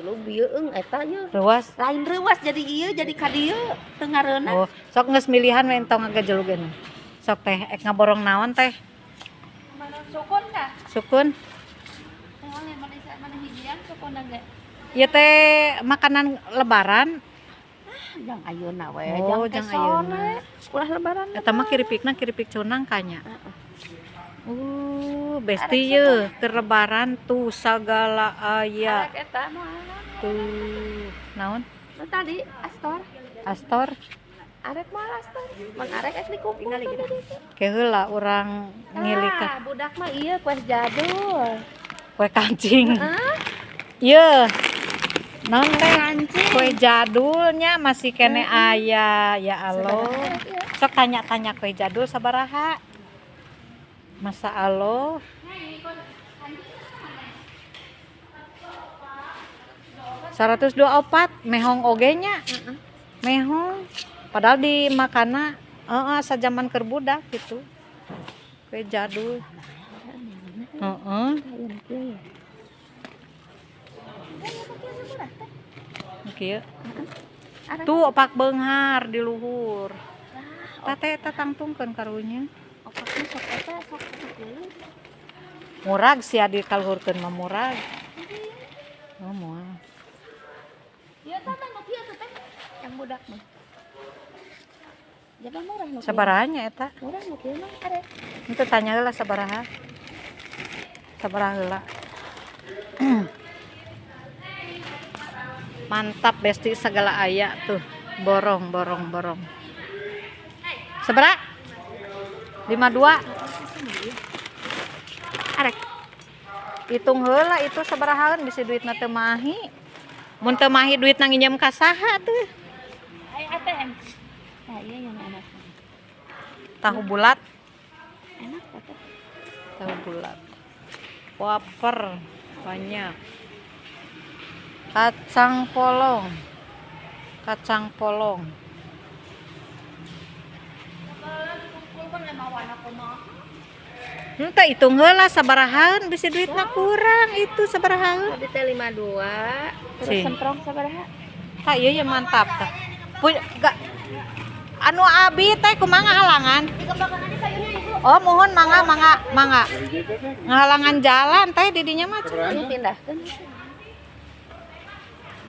Lu bieung eta ye. Reuas. Lain reuas jadi ieu jadi ka dieu teu ngareunah. Oh, sok geus milihan we entong ngagajelugeun. Sok teh ek ngaborong naon teh? Mana sukun dah. Sukun. Teh mana mana hijian sukun ge. Ieu teh makanan lebaran. Jang ayeuna we, Oh, jang jang ayeuna. Ulah lebaran. Eta mah kiripikna kiripik cunang kanya. Besti ye keur lebaran tuh sagala aya. Arek eta mah. Tuh, naon? Nu tadi Astor. Astor. Arek mah Astor. Mun arek ek dikumpul tadi. Ke heula urang ngilikeun Ah, budak mah ieu kue jadul. Kue kancing. Heeh. Ye. Naon teh? Kancing. Kue jadulnya masih kene aya, ya Allah. Sok tanya-tanya kue jadul sabaraha. Masa Allah. 124 mehong oge nya. Mehong. Padahal di makana heeh sajaman keur budak gitu. Kue jadul. Heeh. Kieu. Tuh opak beunghar di luhur. Tah teh eta tangtungkeun karunya. Opaknya sok eta sok geuleuh. Murag sia dikaluhurkeun mah murag. Oh moal. Ieu tah mah nu kieu teh yang budak mah. Jaba murah nu kieu. Sabaraha nya eta? Murah nu kieu mah arek. Henteu tanya heula sabaraha. Sabaraha heula. Mantap besti segala aya tuh. Borong borong borong. Sabaraha? 52. Arek. Hitung heula itu sabarahaeun bisi duitna teu mahi. Mun teu mahi duitna nginjem ka saha tuh? Ai ATM. Nah, iya yang enak. Tahu bulat. Enak teh. Tahu bulat. Wafer banyak. Kacang polong. Kacang polong. Henteu hitung heula sabarahaeun bisi duitna kurang itu sabarahaeun. Tadi teh 52, terus Sih. Semprong sabaraha? Tah ieu ya mantap tah. Gak anu abi teh kumaha ngahalangan? Oh, mohon mangga mangga mangga. Ngahalangan jalan teh di dinya mah. Ini pindahkeun.